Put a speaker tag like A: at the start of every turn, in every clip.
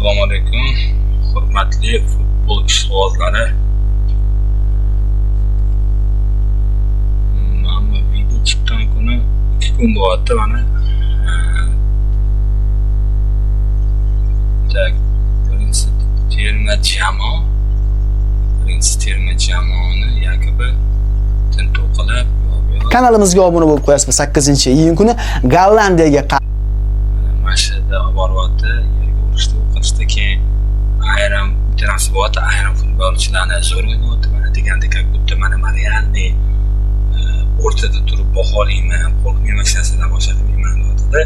A: Assalomu alaykum, hurmatli futbol ishqibozlari. Mana video chiqqan kuni 2 kun bo'lyapti mana. Tak, birinchi terma jamoa, birinchi terma jamoani yakobi tintuv qilib,
B: Kanalimizga obuna bo'lib qo'yasiz. 8-iyun kuni Gollandiyaga
A: mana shu yerda olib boryapti, yerga urishdi, u qilishdi, keyin ayrim bitta narsa bo'lyapti, ayrim futbolchilarni zo'r o'ynayapti, mana deganda как будто mana man реальный o'rtada turib baholayman, qo'rqmayman hech narsadan, boshqa qilmayman deyapti-da.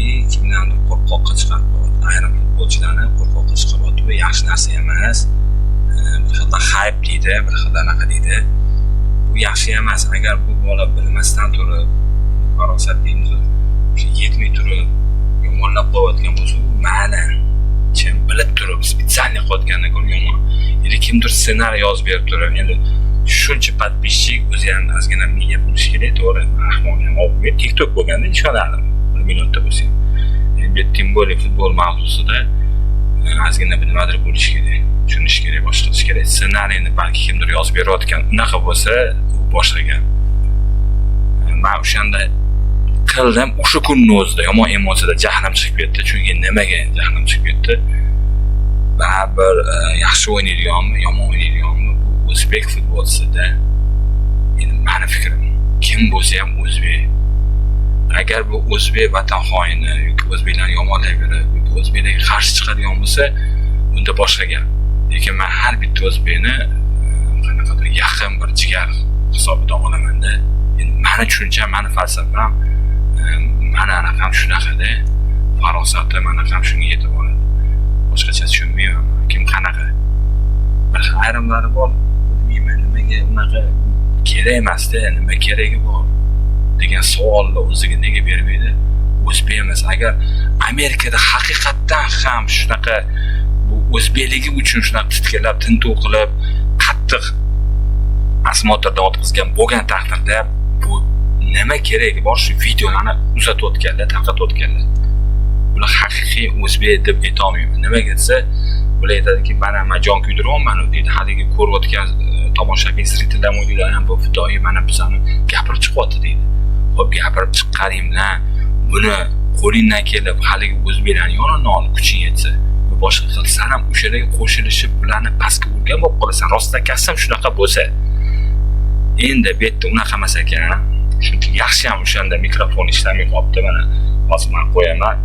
A: И kimdandir qo'rqoqqa chiqarib qo'yapti. Ayrim futbolchilarni qo'rqoqqa chiqaryapti. Bu yaxshi narsa emas. Bir xilda hayp deydi, bir xilda anaqa deydi. Bu yaxshi emas. Agar bu bola bilmasdan turib, farosat deymiz, o'sha yetmay turib yomonlab qo'yayotgan bo'lsa, u ma'ni kim bilib turib специально qilayotgandan ko'ra yomon. Или kimdir ssenariy yozib berib turib, endi shuncha подписчик o'zi ham ozgina miya bo'lishi kerak, to'g'ri, ahmoq ham olib TikTok bo'lganda ishonardim, 1 millionta bo'lsa ham. Endi тем более futbol mavzusida ozgina bir nimadir bo'lishi kerak, tushunish kerak, boshqa qilish kerak. Ssenariyni balki kimdir yozib berayotgan, unaqa bo'lsa, u boshqa gap. Men o'shanda qildim, o'sha kunni o'zida yomon emotsiyada jahlim chiqib ketdi. Chunki nimaga jahlim chiqib ketdi? Baribir yaxshi o'ynaydiganmi, yomon o'ynaydiganmi, bu o'zbek futbolchisida, endi mani fikrim, kim bo'lsa ham o'zbek. Agar bu o'zbek vatan xoini yoki o'zbeklarni yomonlab yurib, yoki o'zbeklarga qarshi chiqadigan bo'lsa, unda boshqa gap. Lekin men har bitta o'zbekni qanaqadir yaqin bir jigar hisobida olamanda. Endi mani tushuncham, mani falsafam, mani anaqam shunaqada, farosatim anaqam shunga yetib oladi. Boshqacha tushunmayman. Kim qanaqa? Bir ayrimlari bor, bilmayman nimaga unaqa kerak emasda, nima keragi bor degan savolni o'ziga nega bermaydi? O'zbek emas. Agar Amerikada haqiqatdan ham shunaqa bu o'zbekligi uchun shunaqa titkilab, tintuv qilib, qattiq осмотр dan o'tkazgan bo'lgan taqdirda bu nima keragi bor shu videolarni uzatayotganlar, tarqatayotganlar. Bular haqiqiy o'zbek deb aytolmayman. Nimaga desa, bular aytadiki, mana men jon kuydiryapman deydi. Haligi ko'rayotgan tomoshabin зритель lar o'ylaydi, bu fidoyi mana bizani gapirib chiqyapti deydi. Xo'p, gapirib chiqqaning bilan buni qo'lingdan kelib haligi o'zbeklarni yonini olib kuching yetsa, boshqa qil, san ham o'shalarga qo'shilishib bularni pastga urgan bo'lib qolasan. Rostdan shunaqa bo'lsa. Endi bu yerda unaqa emas ekan. Chunki yaxshi ham o'shanda mikrofon ishlamay qolibdi. Mana hozir men qo'yaman.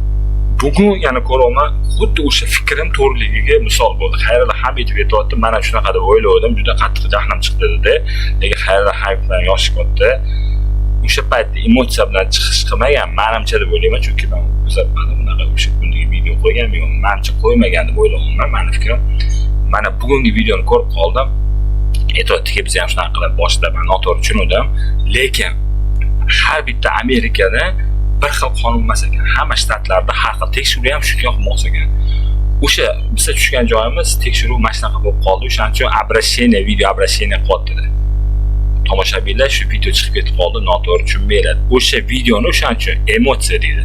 A: Bugun yana ko'raman, xuddi o'sha fikrim to'g'riligiga misol bo'ldi. Xayrullo Habibov aytyapti, mana shunaqa deb o'yladim, juda qattiq jahlim chiqdi dedi. Lekin Xayrullo Habibovdan yoshi katta. O'sha paytda emotsiya bilan chiqish qilmagan, manimcha deb o'ylayman, chunki men kuzatmadim, unaqa o'sha kundagi video qo'yganmi yo'q, manimcha qo'ymagan deb o'ylayapman, mani fikrim. Mana bugungi videoni ko'rib qoldim. Aytyaptiki, biz ham shunaqa qilib boshida men noto'g'ri tushundim, lekin har bitta Amerikada bir xil qonun emas ekan. Hamma shtatlarda har xil tekshiruv ham shunga mos ekan. O'sha biza tushgan joyimiz tekshiruv mana shunaqa bo'lib qoldi. O'shaning uchun обращение, video обращение qilyapti. Tomoshabinlar shu video chiqib ketib qoldi, noto'g'ri tushunmanglar. O'sha videoni o'shaning uchun emotsiya deydi.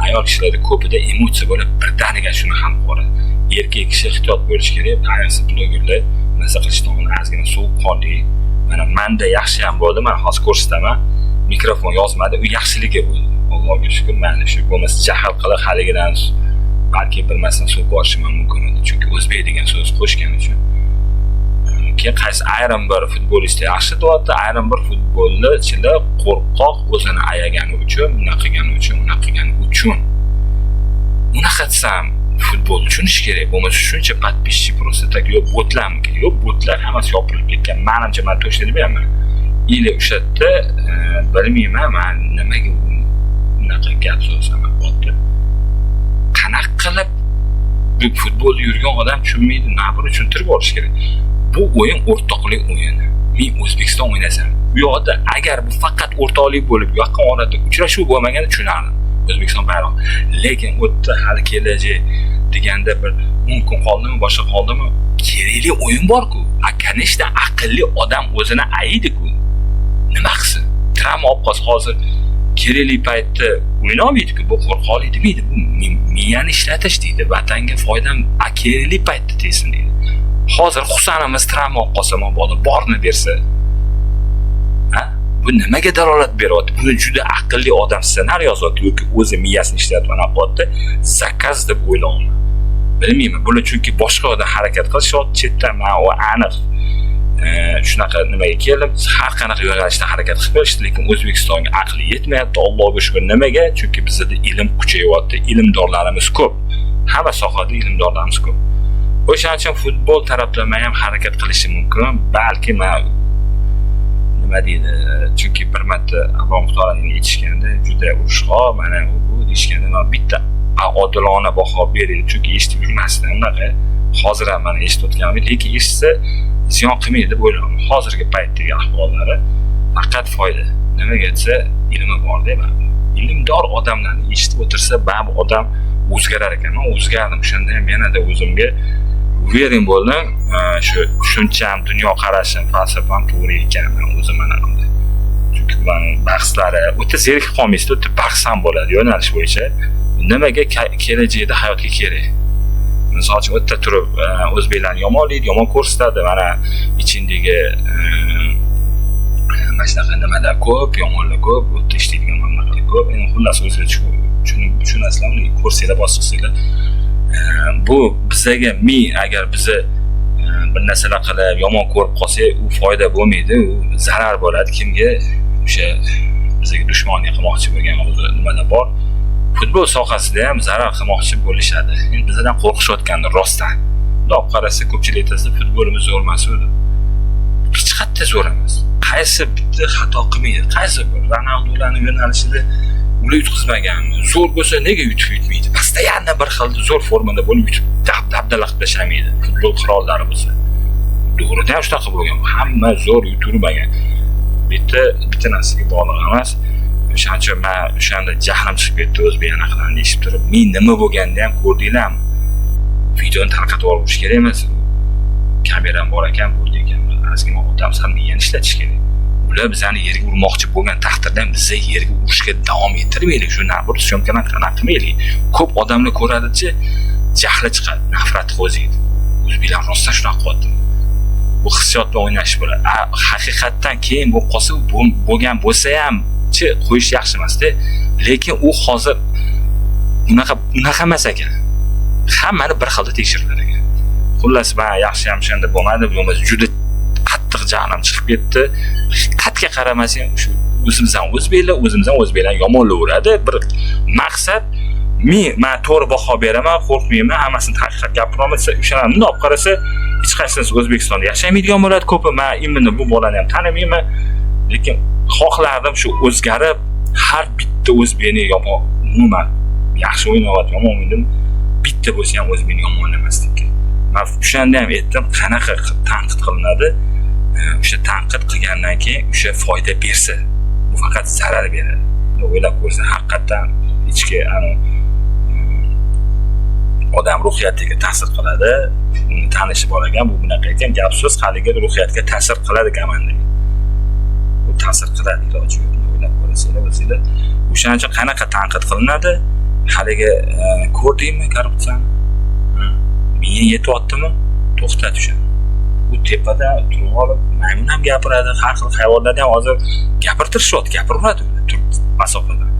A: Ayol kishilarda ko'pida emotsiya bo'lib birdaniga shuni ham ko'radi. Erkak kishi ehtiyot bo'lish kerak, ayniqsa blogerlar narsa qilishdan oldin ozgina sovuqqonlik. Mana menda yaxshi ham bo'ldi, mana hozir ko'rsataman. Mikrofon yozmadi, u yaxshiligi bo'ldi. Allohga shukr, mana shu bo'lmasa jahl qilib haligidan balki bilmasdan so'kib yuborishim ham mumkin edi. Chunki o'zbek degan so'z qo'shgani uchun. Keyin qaysi ayrim bir futbolistlar yaxshi deyapti, ayrim bir futbolchilar qo'rqoq, o'zini ayagani uchun, bunaqa qilgani uchun, unaqa qilgani uchun. Unaqa desam, futbol tushunish kerak. Bo'lmasa shuncha подписчик просто так yo'q, botlarmiki? Yo'q, botlar hammasi yopilib ketgan. Manimcha, men точно bilmayman. Или o'sha yerda bilmayman, man nimaga unaqa gap so'z qilyapti. Qanaqa qilib bu futbolda yurgan odam tushunmaydi, na bir tushuntirib olish kerak. Bu o'yin o'rtoqlik o'yini. Men O'zbekiston o'ynasam, bu yoqda agar bu faqat o'rtoqlik bo'lib, yaqin orada uchrashuv bo'lmaganda tushunardim. O'zbekiston bayrog'i. Lekin u yerda hali kelajak deganda bir 10 kun qoldimi, boshqa qoldimi? Kerakli o'yin bor-ku. A, конечно, aqlli odam o'zini ayiydi-ku. Nima qilsin? Travma olib qolsa hozir Kerakli paytda o'ynolmaydi-ku, bu qo'rqoqlik demaydi, bu miyani ishlatish deydi, vatanga foydam kerakli paytda tegsin deydi. Hozir Husanimiz travma olib qolsa, mabodo borini bersa, ha? Bu nimaga dalolat beryapti? Buni juda aqlli odam ssenariy yozyapti yoki o'zi miyasini ishlatib anaqa qilyapti, заказ deb o'ylayapman. Bilmayman, bular chunki boshqa yoqdan harakat qilishyapti, chetdan. Man u aniq shunaqa nimaga keldim, har qanaqa yo'nalishda harakat qilib ko'rishdi, lekin O'zbekistonga aqli yetmayapti, Allohga shukur. Nimaga? Chunki bizda ilm kuchayyapti, ilmdorlarimiz ko'p. Hamma sohada ilmdorlarimiz ko'p. O'shaning uchun futbol taraflama ham harakat qilishi mumkin. Balki man nima deydi, chunki bir marta Abrom Muxtorovni aytishganda juda urushqoq, mana u bu deyishganda man bitta odilona baho beraylik, chunki eshitib yurmasdan unaqa. Hozir ham mana eshitayotganim, lekin eshitsa ziyon qilmaydi deb o'ylayman. Hozirgi paytdagi ahvollari faqat foyda. Nimaga desa, ilmi borda baribir. Ilmdor odamlarni eshitib o'tirsa, baribir odam o'zgarar ekan. Man o'zgardim. O'shanda ham yanada o'zimga уверен bo'ldim. Shu tushuncham, dunyoqarashim, falsafam to'g'ri ekan. Man o'zim anaqamda. Chunki ularning bahslari o'ta zerikib qolmaysiz, o'ta bahs ham bo'ladi yo'nalish bo'yicha. Nimaga kelajakda hayotga kerak? Misol uchun, u yerda turib o'zbeklarni yomonlaydi, yomon ko'rsatadi. Mana ichindagi mana shunaqa nimalar ko'p, yomonlar ko'p, u yerda ishlaydigan mana bunaqalar ko'p. Endi xullas, o'zinglar tushunasizlar, uni ko'rsanglar, bosib qilsanglar. Bu bizaga agar biza bir narsalar qilib yomon ko'rib qolsak, u foyda bo'lmaydi, u zarar bo'ladi. Kimga? O'sha bizga dushmanlik qilmoqchi bo'lgan hozir nimalar bor. Futbol sohasida ham zarar qilmoqchi bo'lishadi. Endi bizdan qo'rqishayotgandir rostdan. Bundoq olib qarasa, ko'pchilik aytadi, futbolimiz zo'r emas u deb. Hech qayerda zo'r emas. Qaysi bitta xato qilmaydi? Qaysi bir Ronaldolarni yo'nalishida ular yutqizmaganmi? Zo'r bo'lsa nega yutib yutmaydi? Постоянно bir xil zo'r formada bo'lib yutib dabdala qilib tashlamaydi. Futbol qirollari bo'lsa. To'g'rida ham shunaqa bo'lgan. Hamma zo'r yuturmagan. Bitta bitta narsaga bog'liq emas. O'shaning uchun man o'shanda jahlim chiqib ketdi o'zbek anaqalarni eshitib turib. Men nima bo'lganda ham ko'rdinglarmi? Videoni tarqatib yuborish kerak emas. Kameram bor ekan, bo'ldi ekan. Ozgina odam sal miyani ishlatish kerak. Ular bizani yerga urmoqchi bo'lgan taqdirda ham biza yerga urishga davom ettirmaylik. Shu nabur съёмка ni qanaqa qilmaylik. Ko'p odamlar ko'radichi, jahli chiqadi, nafrati qo'ziydi. O'zbeklar rostdan shunaqa qilyapti. Bu hissiyot bilan o'ynash bo'ladi. Haqiqatdan keyin bo'lib qolsa, bo'lgan bo'lsa ham-chi qo'yish yaxshi emasda. Lekin u hozir unaqa emas ekan. Hammani bir xilda tekshirilar ekan. Xullas, man yaxshi ham o'shanda bo'lmadi, bo'lmasa juda qattiq jahlim chiqib ketdi. Qatga qaramasang, shu o'zimizdan o'zbeklar, o'zimizdan o'zbeklar yomonlayveradi. Bir maqsad, men to'g'ri baho beraman, qo'rqmayman, hammasini haqiqat gapiraman desa, o'shalarni bundoq olib qarasa, hech qaysisi O'zbekistonda yashamaydigan bo'ladi ko'pi. Men именно bu bolani ham tanimayman, lekin xohlardim shu o'zgarib, har bitta o'zbekni yomon, umuman yaxshi o'ynayapti, yomon o'ynadim, bitta bo'lsa ham o'zbekni yomonlamaslikka. Man o'shanda ham aytdim, qanaqa qilib tanqid qilinadi, o'sha tanqid qilgandan keyin o'sha foyda bersa, bu faqat zarar beradi. O'ylab ko'rsa, haqiqatdan ichki odam ruhiyatiga ta'sir qiladi. Uni tanishi bor ekan, bu bunaqa ekan, gap so'z haligi ruhiyatga ta'sir qiladi komandaga. Bu ta'sir qiladi, iloji yo'q. O'ylab ko'rasizlar o'zinglar. O'shaning uchun qanaqa tanqid qilinadi? Haligi ko'rdingmi korrupsiyani? Miyang yetyaptimi? To'xtat o'shani. U tepada turib olib, maymun ham gapiradi, har xil hayvonlarni ham hozir gapirtirishyapti, gapiraveradi ular turib masofadan.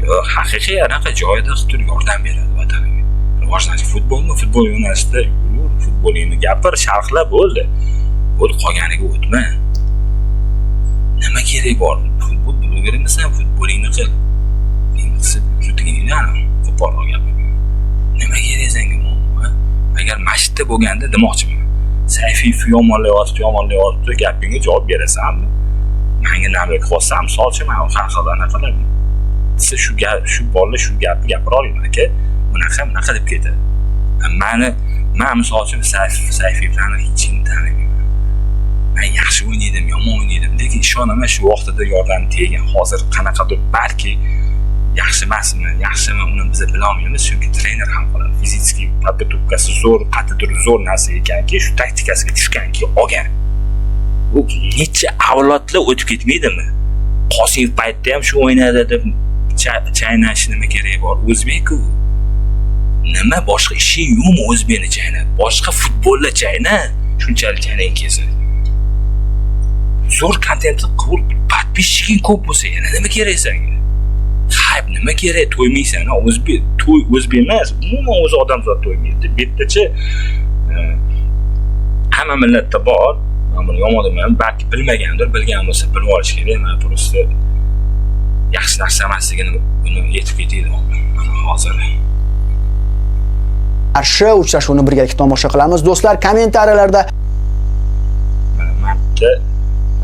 A: Yo'q, haqiqiy anaqa joyida qilib turib yordam beradi vataniga. Rivojlanish futbolmi? Futbol yo'nalishida yur, futbolingni gapir, sharhla, bo'ldi. Bo'ldi, qolganiga o'tma. Nima kerak bor? Futbol blogerimisan, futbolingni qil. Endi qilsa yurdigingni qo'polroq gapirgan. Nima kerak senga muammo? Agar masjidda bo'lganda demoqchiman. Sayfiyev yomonlayapti, yomonlayapti, gapingga javob berasanmi? Menga nima qilyapsan? Misol uchun, men har xil anaqalar desa, shu gap, shu bola shu gapni gapira olmayman aka. Unaqa, bunaqa deb ketadi. Mani, men misol uchun Sayfiyevlarni hech kim tanimayman. Men yaxshi o'ynaydim, yomon o'ynaydim, lekin ishonaman shu vaqtida yordam tegan. Hozir qanaqadir balki yaxshi emasmi, yaxshimi, uni biz bila olmaymiz, chunki trener ham qoladi. Физический подготовка si zo'r, qattiqdir zo'r narsa ekanki, shu taktikasiga tushganki olgan. U necha avlodlar o'tib ketmaydimi? Qosimov paytda ham shu o'ynadi deb chaynash nima keragi bor? O'zbek-ku. Nima boshqa ishing yo'qmi o'zbekni chaynab? Boshqa futbolda chayna, shunchalik chaynaging kelsa. Zo'r kontentni qilib, подписчик ing ko'p bo'lsa, yana nima kerak senga? Hayb nima kerak? To'ymaysan, ha? O'zbek to'y o'zbek emas, umuman o'zi odamzod to'ymaydi. Bu yerdachi hamma millatda bor. Men buni yomon demayman, balki bilmagandir, bilgan bo'lsa bilib olish kerak. Men просто yaxshi narsa emasligini buni yetib ketaydi. Mana hozir
B: qarshi uchrashuvni birgalikda tomosha qilamiz. Do'stlar, kommentariyalarda
A: mana marta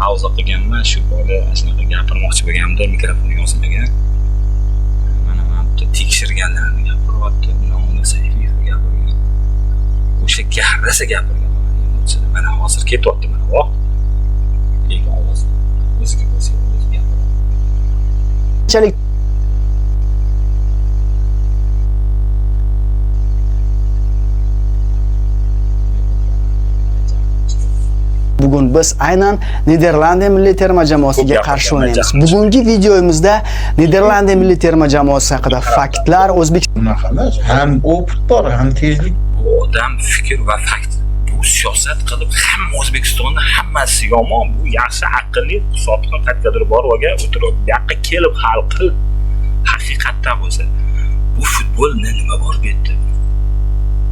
A: mavzu qilganman, shu bola shunaqa gapirmoqchi bo'lganimda mikrofon yozmagan. Mana marta tekshirganlarini gapiryapti, undan oldin Sayfiyev gapirgan. O'sha rosa gapirgan. Mana hozir ketyapti mana vaqt. Lekin ovoz o'ziga bo'lsa o'zi gapiradi.
B: Qanchalik bugun biz aynan Niderlandiya milliy terma jamoasiga qarshi o'ynaymiz. Bugungi videomizda Niderlandiya milliy terma jamoasi haqida faktlar, O'zbekiston
C: Unaqa emas, ham опыт bor, ham tezlik.
A: Bu odam fikr va fakt, bu siyosat qilib hamma O'zbekistonni hammasi yomon, bu yaxshi, aqlli, sotqin qayergadir borib olgan, o'tirib bu yoqqa kelib hal qil. Haqiqatdan bo'lsa, bu futbolni nima bor bu yerda?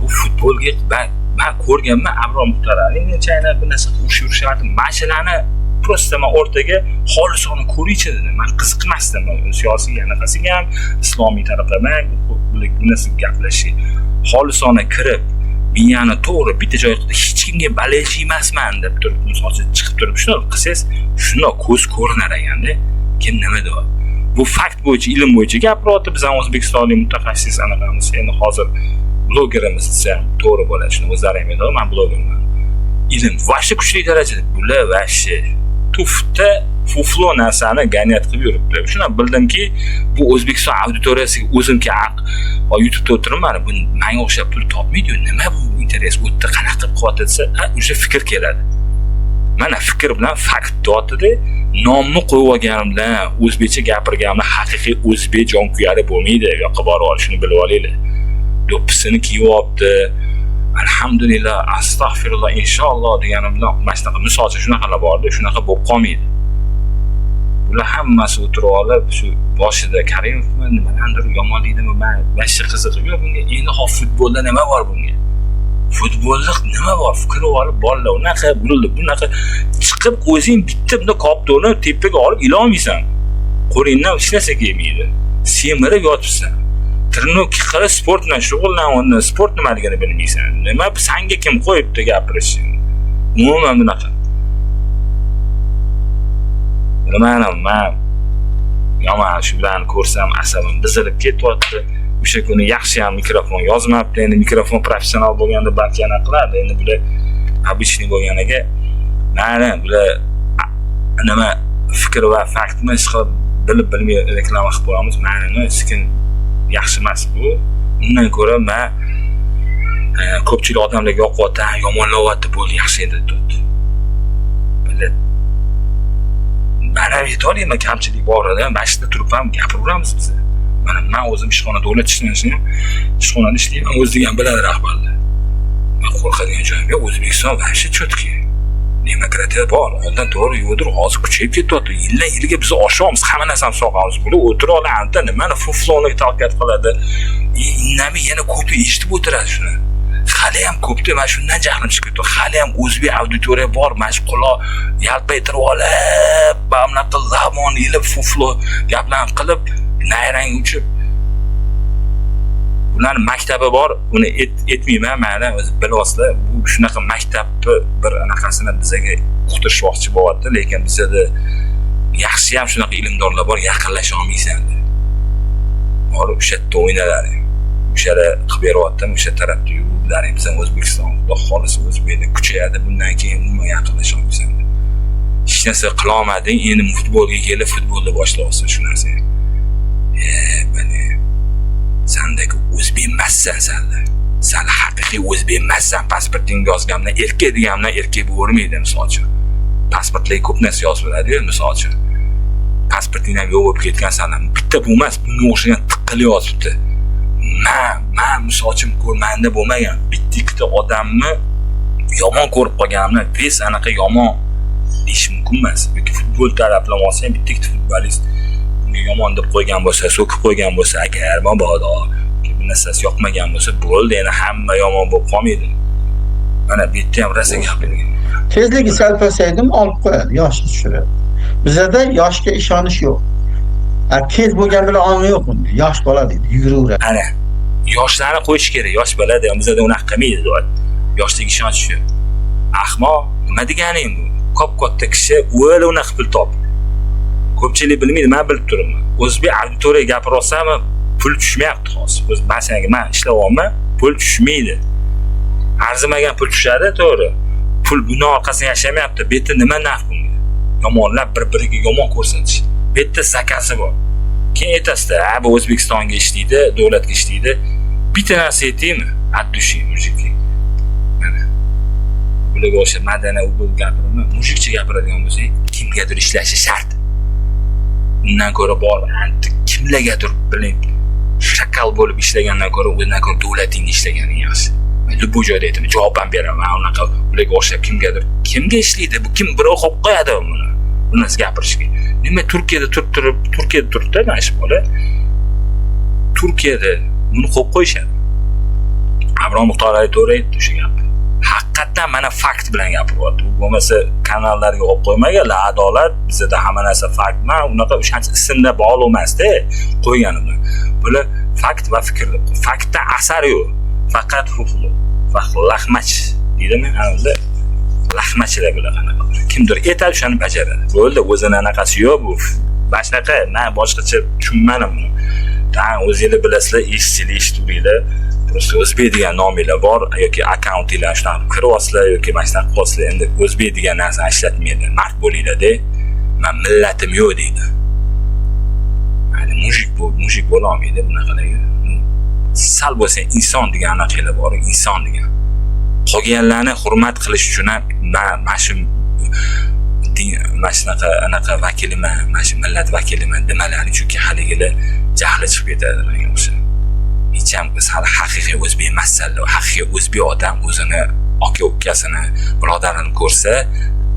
A: Bu futbolga men ko'rganman, Abror Muxtoraliyni chaynab bir narsa qilib yurishardi. Mana shularni просто men o'rtaga xolisona ko'raychi dedim. Men qiziqmasdim siyosiy anaqasiga ham, islomiy taraflama bu narsa gaplashish. Xolisona kirib miyani to'g'ri bitta joyga hech kimga baleji emasman deb turib, misol uchun chiqib turib shuni qilsangiz, shundoq ko'z ko'rinar ekanda, kim nima deyapti. Bu fakt bo'yicha, ilm bo'yicha gapiryapti. Biz ham o'zbekistonlik mutaxassis anaqamiz, endi hozir blogerimiz desa ham to'g'ri bo'ladi. Shuni o'zlari ham aytadi, men blogerman. Ilm vashi kuchli darajada, bular vashi tufta fuflo narsani ganyat qilib yuribdi. Shundan bildimki, bu O'zbekiston auditoriyasiga o'zimga YouTube'da o'tiribman, bu menga o'xshab pul topmaydi-yu, nima bu interes, u yerda qanaqa qilib qilyapti desa, o'sha fikr keladi. Mana fikr bilan fakt deyapti-da, nomni qo'yib olganim bilan, o'zbekcha gapirganim bilan haqiqiy o'zbek jonkuyari bo'lmaydi. U yoqqa borib olib shuni bilib olinglar. Do'ppisini kiyib olibdi. Alhamdulillah, astag'firulloh, inshaalloh deganim bilan mana shunaqa misol uchun shunaqalar bordi, shunaqa bo'lib qolmaydi. Bular hammasi o'tirib olib, shu boshida Karimovmi, nimadandir yomonlikdimi, men vashsha qizig'i yo'q bunga. Endi hop futbolda nima bor bunga? Futbolda nima bor? Fikr olib bolalar unaqa burildi, bunaqa chiqib o'zing bitta bunda koptoni tepaga olib ilolmaysan. Qo'lingdan hech narsa kelmaydi. Semirib yotibsan. Tirnoq qilib sport bilan shug'ullan, undan sport nimaligini bilmaysan. Nima sanga kim qo'yibdi gapirishni? Umuman bunaqa. Bilmadim, men yomon shu bilan ko'rsam asabim buzilib ketyapti. O'sha kuni yaxshi ham mikrofon yozmabdi. Endi mikrofon professional bo'lganda balki yana qilardi. Endi bular обычный bo'lganiga mana bular nima fikr va faktmi ish qilib bilib bilmay reklama qilib qo'yamiz. Ma'nini sekin yaxshi emas bu. Undan ko'ra men ko'pchilik odamlarga yoqyapti, yomonlayapti, bo'ldi, yaxshi endi deyapti. Bilib mana aytolmayman, kamchilik bor edi. Mana shu yerda turib ham gapiraveramiz biz. Mana men o'zim ishxonada davlat ishxonada ishlayman, o'zi degan biladi rahbarlar. Men qo'rqadigan joyim yo'q. O'zbekiston вообще cho'tki. Demokratiya bor, oldin to'g'ri yo'qdir, hozir kuchayib ketyapti. Yildan yilga biz oshamiz, hamma narsani soqamiz. Bular o'tirib oladi, anta nimani fufloni talqat qiladi. Indamay yana ko'pi eshitib o'tiradi shuni. Hali ham ko'pda mana shundan jahlim chiqib ketdi. Hali ham o'zbek auditoriya bor, mana shu quloq yalpaytirib olib, mana bunaqa lamon yilib fuflo gaplarni qilib, nayrang uchib. Ularning maktabi bor, uni etmayman, mayli, o'zi bilasizlar, bu shunaqa maktabni bir anaqasini bizaga uqtirishmoqchi bo'lyapti, lekin bizada yaxshi ham shunaqa ilmdorlar bor, yaqinlasha olmaysan. Borib o'sha yerda o'ynalaring. O'shalar qilib beryaptimi, o'sha tarafda yuriblaring. Biz ham O'zbekiston, Xudo xolisa o'zbeklar kuchayadi, bundan keyin umuman yaqinlasha olmaysan. Hech narsa qila olmading, endi futbolga kelib futbolda boshlayapsan shu narsani. Bani sandagi o'zbek emassan sanlar. San haqiqiy o'zbek emassan, pasportingga yozgandan erkak degandan erkak bo'lavermaydi misol uchun. Pasportlarga ko'p narsa yoziladi-yu misol uchun. Pasporting ham yo'q bo'lib ketgan san. Bitta bu emas, bunga o'xshagan tiqilyotibdi. Man misol uchun manda bo'lmagan bitta ikkita odamni yomon ko'rib qolganimni весь anaqa yomon deyish mumkin emas. Yoki futbol taraflama olsang, bitta ikkita futbolist bunga yomon deb qo'ygan bo'lsa, so'kib qo'ygan bo'lsa, agar mabodo bir narsasi yoqmagan bo'lsa, bo'ldi, endi hamma yomon bo'lib qolmaydi. Mana bu yerda ham rosa gapirgan.
C: Tezligi sal pasaydimi, olib qo'yadi, yoshni tushiradi. Bizada yoshga ishonish yo'q. Tez bo'lgan bilan ongi yo'q unda. Yosh bola deydi, yuguraveradi.
A: Ana yoshlarni qo'yish kerak, yosh bolada bizada unaqa qilmaydi. Yoshlik ishonch yo'q. Ahmoq, nima deganing bu? Kop-katta kishi o'la unaqa pul topdi. Ko'pchilik bilmaydi, men bilib turibman. O'zbek auditoriyaga gapiryapsanmi, pul tushmayapti hozir. O'z masalan, men ishlayapman, pul tushmaydi. Arzimagan pul tushadi, to'g'ri. Pul buni orqasida yashamayapti. Bu yerda nima naf bunga? Yomonlab bir-biriga yomon ko'rsatish. Bu yerda zakasi bor. Keyin aytasizlar, ha, bu O'zbekistonga ishlaydi, davlatga ishlaydi. Bitta narsa aytaymi? От души, мужики. Mana. Bularga o'xshab madana u bu gapiraman. Мужик cha gapiradigan bo'lsak, kimgadir ishlashi shart. Undan ko'ra bor, anti kimlargadir biling, шакал bo'lib ishlagandan ko'ra, undan ko'ra davlatingga ishlaganing yaxshi. Men любой joyda aytaman, javob ham beraman. Unaqa ularga o'xshab kimgadir, kimga ishlaydi? Bu kim birov qo'yib qo'yadi buni? Bu narsa gapirishga. Nima Turkiyada turib turib, Turkiyada turibdi mana shu bola. Turkiyada buni qo'yib qo'yishadi. Abrom Muxtor to'g'ri aytdi o'sha gapni. Haqiqatdan mana fakt bilan gapiryapti. U bo'lmasa kanallarga olib qo'ymaganlar, adolat bizada hamma narsa fakt. Man unaqa o'shancha ismda bog'liq emasda qo'yganim bilan. Bular fakt va fikr. Faktda asar yo'q. Faqat ruhli. Faqat laqmach deydimi? Ana o'zi laqmachilar bular qanaqadir. Kimdir aytadi, o'shani bajaradi. Bo'ldi, o'zini anaqasi yo'q bu. Mana shunaqa, men boshqacha tushunmadim buni. Tan o'zinglar bilasizlar, eshitchilik eshituvinglar. Просто o'zbek degan nominglar bor yoki akkauntinglar shunaqa qilib kiryapsizlar yoki mana shunaqa qilyapsizlar. Endi o'zbek degan narsani ishlatmaydi. Mard bo'linglar-da. Man millatim yo'q deydi. Hali мужик bu, мужик bo'la olmaydi bunaqalarga. Sal bo'lsa inson degan anaqalar bor, inson degan. Qolganlarni hurmat qilish uchun ham mana shu din, mana shunaqa anaqa vakiliman, mana shu millat vakiliman demalari, chunki haligilar jahli chiqib ketadi menga o'xshab. Hech ham hali haqiqiy o'zbek emassanlar. Haqiqiy o'zbek odam o'zini aka ukasini, birodarini ko'rsa,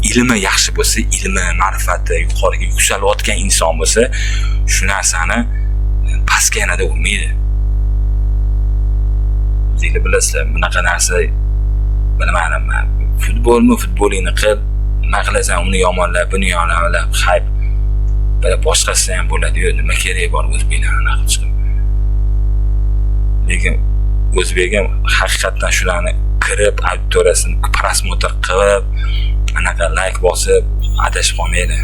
A: ilmi yaxshi bo'lsa, ilmi, ma'rifati yuqoriga yuksalayotgan inson bo'lsa, shu narsani pastga yanada urmaydi. O'zinglar bilasizlar, bunaqa narsa bilmadim man. Futbolmi, futbolingni qil, nima qilasan, uni yomonlab, buni yomonlab, hayb. Bir boshqasi ham bo'ladi-yu, nima kerak bor o'zbeklarni anaqa chiqib. Lekin o'zbek ham haqiqatdan shularni kirib, auditoriyasini просмотр qilib, anaqa layk bosib, adashib qolmaydi.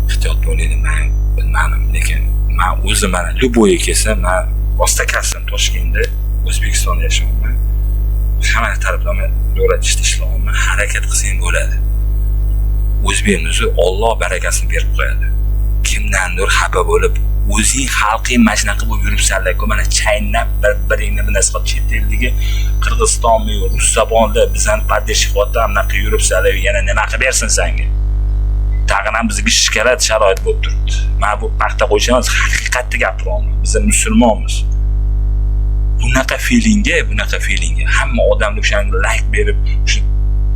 A: Ehtiyot bo'linglar, men bilmadim, lekin men o'zim mana любой kelsa, men rostakastim Toshkentda, O'zbekistonda yashayapman. Hamma taraflama davlat ishda ishlayapman, harakat qilsang bo'ladi. O'zbekimizni Alloh barakasini berib qo'yadi. Kimdandir xafa bo'lib, o'zing xalqing mana shunaqa bo'lib yuribsanlar-ku, mana chaynab bir-biringni bir narsa qilib, chet eldagi Qirg'izistonmi, rus zabonda bizani поддержка qilyapti, bunaqa yuribsanlar, yana nima qilib bersin senga? Tag'in ham bizga shikalat sharoit bo'lib turibdi. Mana bu paxta qo'yish emas, haqiqatni gapiryapman. Biz musulmonmiz. Bunaqa feelingga, bunaqa feelingga hamma odamni o'shanga layk berib,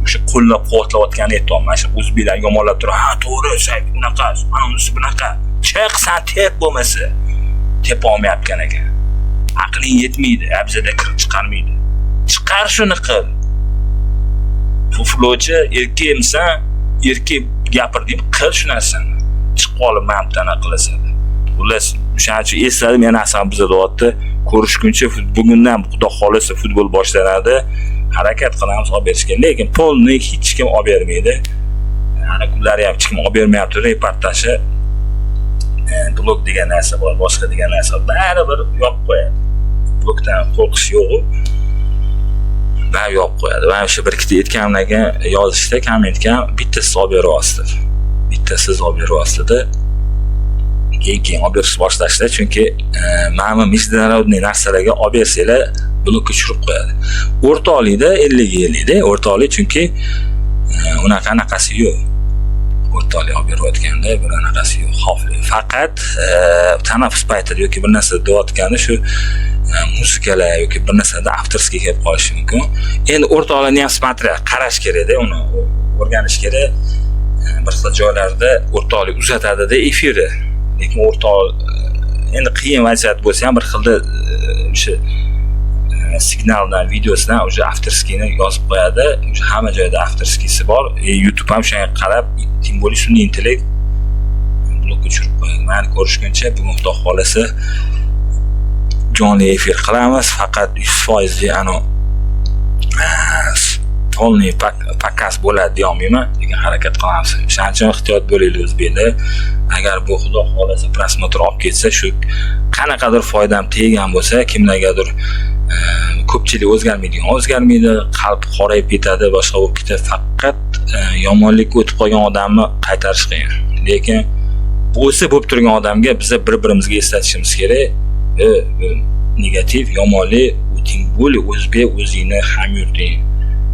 A: o'sha qo'llab-quvvatlayotganini aytyapman. Mana shu o'zbeklar yomonlab turib, ha, to'g'ri, sen bunaqa, mana unisi bunaqa. Chiq san tep bo'lmasa. Tepa olmayotgan ekan. Aqling yetmaydi, bizada kirib chiqarmaydi. Chiqar shuni qil. Fuflovchi erkakmisan, erkak gapir deb qil shu narsani. Chiqib qolib mana bu anaqa qilasan. Xullas, o'shaning uchun esladim, yana asam bizada deyapti. Ko'rishguncha bugundan Xudo xolasa futbol boshlanadi. Harakat qilamiz olib berishga, lekin polni hech kim olib bermaydi. Ana kunlari ham hech kim olib bermayapti reportajni. Blok degan narsa bor, boshqa degan narsa bor. Baribir yopib qo'yadi. Blokdan qo'rqish yo'q. Baribir yopib qo'yadi. Va o'sha bir ikkita aytganimdan keyin yozishda kommentga bittasi olib beryapsiz. Bittasi olib beryapsiz. Keyin olib berish boshlashdi, chunki mana bu международный narsalarga olib bersanglar blokka tushirib qo'yadi. O'rtoqlikda 50 ga 50 da o'rtoqlik, chunki unaqa anaqasi yo'q. O'rtoqlik olib berayotganda bir anaqasi yo'q, xavfli. Faqat tanaffus paytida yoki bir narsa deyotganda shu muzikalar yoki bir narsada авторский kelib qolishi mumkin. Endi o'rtoqlarni ham, смотря, qarash kerakda, uni o'rganish kerak. Bir xil joylarda o'rtoqlik uzatadida efirni, lekin o'rtoq endi qiyin vaziyat bo'lsa ham, bir xilda o'sha signaldan, videosidan уже авторский ni yozib qo'yadi. Уже hamma joyda авторский si bor. YouTube ham shunga qarab, тем более sun'iy intellekt blokka tushirib qo'yadi. Mayli, ko'rishguncha. Bugun, xudo xohlasa, jonli efir qilamiz. Faqat 100 foizli anavi полный показ bo'ladi deyolmayman, lekin harakat qilamiz. O'shaning uchun ehtiyot bo'linglar, o'zbeklar. Agar bu, xudo xohlasa, просмотр olib ketsa, shu qanaqadir foydam tegan bo'lsa kimlargadir, ko'pchilik o'zgarmaydigan o'zgarmaydi, qalb qorayib ketadi, boshqa bo'lib ketadi. Faqat yomonlikka o'tib qolgan odamni qaytarish qiyin, lekin bo'lsa bo'lib turgan odamga biza bir birimizga eslatishimiz kerak. Bu negativ, yomonlik, u тем более o'zbek, o'zingni hamyurting,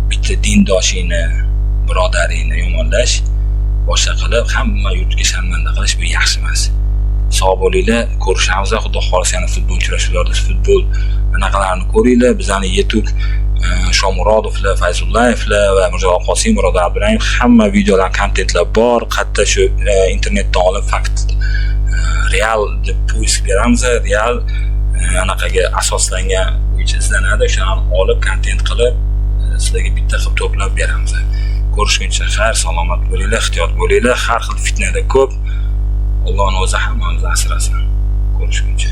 A: bitta dindoshingni, birodaringni yomonlash, boshqa qilib, hamma yurtga sharmanda qilish, bu yaxshi emas. Sog' bo'linglar, ko'rishamiz, xudo xohlasa, yana futbol uchrashuvlarida. Futbol anaqalarini ko'ringlar, bizani yetuk Shomurodovlar, Fayzullayevlar va Mirjalol Qosimov, Murod Abdurayimov, hamma videolar, kontentlar bor. Qayerda shu internetdan olib, fakt, real deb поиск beramiz, real anaqaga asoslangan bo'yicha izlanadi, o'shani olib, kontent qilib, sizlarga bitta qilib to'plab beramiz. Ko'rishguncha xayr, salomat bo'linglar, ehtiyot bo'linglar, har xil fitnalar ko'p. Allohni o'zi hammamizni asrasin. Ko'rishguncha.